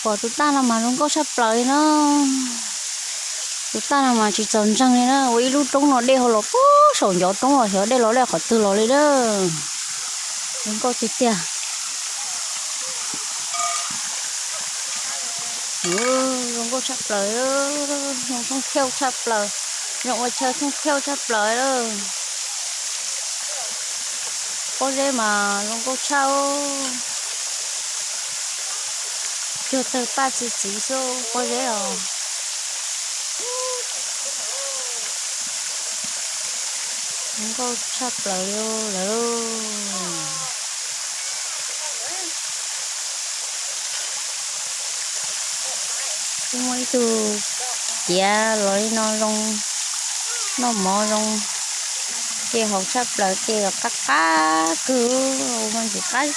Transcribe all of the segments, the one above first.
Pom tus tag no mas zoo nkauj tshaj plaws li na. Tus tag no mas tsis txaus ntseeg li na, ua ib lub roob no dej hau los puag saum ncov roob los xyov dej los dej qhov twg los li na. Zoo nkauj tiag tiag. Zoo nkauj tshaj plaws, zoo thooj thiauj tshaj plaws, zoo ua chaw thooj thiauj tshaj plaws. Pob zeb mas zoo nkauj tshaj. Cuag tawg paj txi txiv xwb pob zeb os. Zoo nkauj tshaj plaws li lawm. Kuj muaj ib tug tiav los li no zoo, noj mov zoo, ces haus tshaj plaws ces qab qab kawg, mas ntxim qab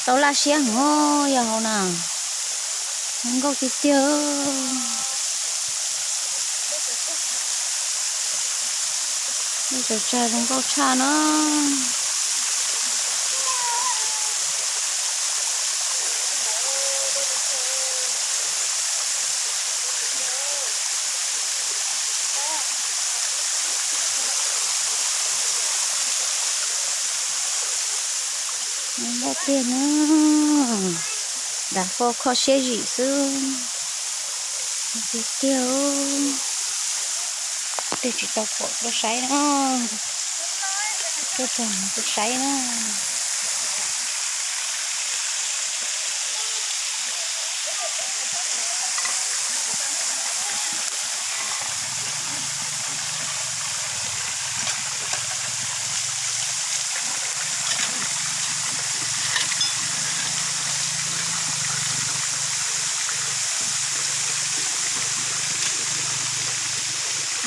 tau laj siab heev yog haus na. Zoo nkauj tiag tiag. Tus tsag zoo nkauj tshaj na. Zoo nkauj tiag na. Dav fo kho siab zim xwb. Tiag tiag. Tej tsis tau pom tuaj saib na. Tuaj txog tuaj saib na.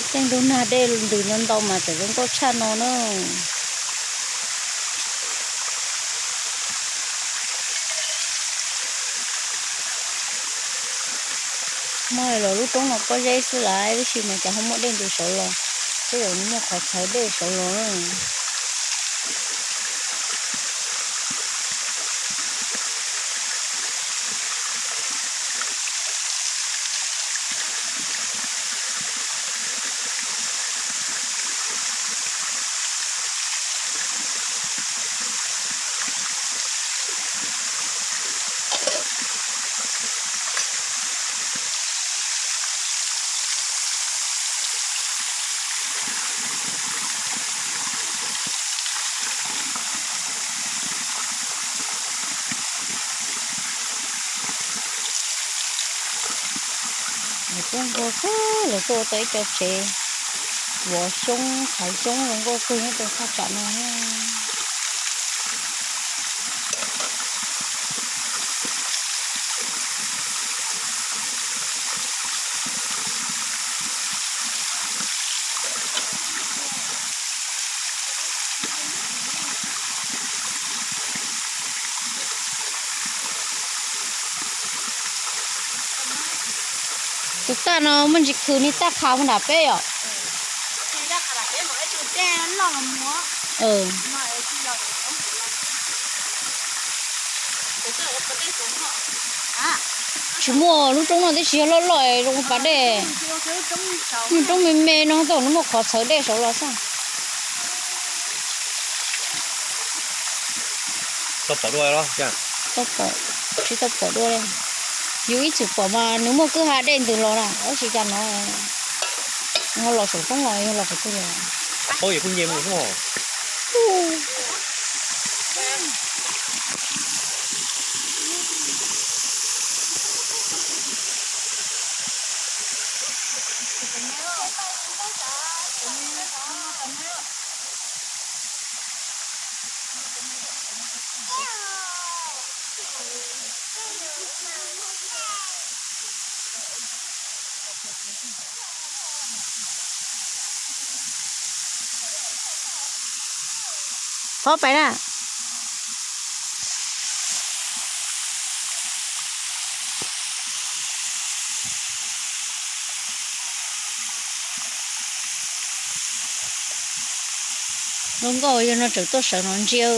Tej ntug nag dej ntws ntau ntau mas txawm zoo nkauj tshaj no na. Muaj los lub roob no pob zeb xwb lawm, tab sis mas cas ho muaj dej ntws saud los, tej zaum nws muaj qhov txhawv dej saud los. Lawv kuj nquag kawg, lawv tuaj ua tau ib co tsev vov xyoob txhawv xyoob zoo nkauj kawg nyob rau thaj tsam no. Tus tag no muaj ntsis khwv, niag tag qhav mus nram peb yom. Tsis muaj, lub roob no twb tsis yog loj loj zoo pas dej, muaj roob me me no tej zaum nws muaj qhov txhawv dej saud los xwb. Tsis tau pom dua li. Yus ib txwm pom mas nws muaj kwj ha dej ntws los na, tab sis cas no ho los saum roob los yog los qhov twg los. Thov pais na. Zoo nkauj, yog no tseem tuaj sawv no ntsia.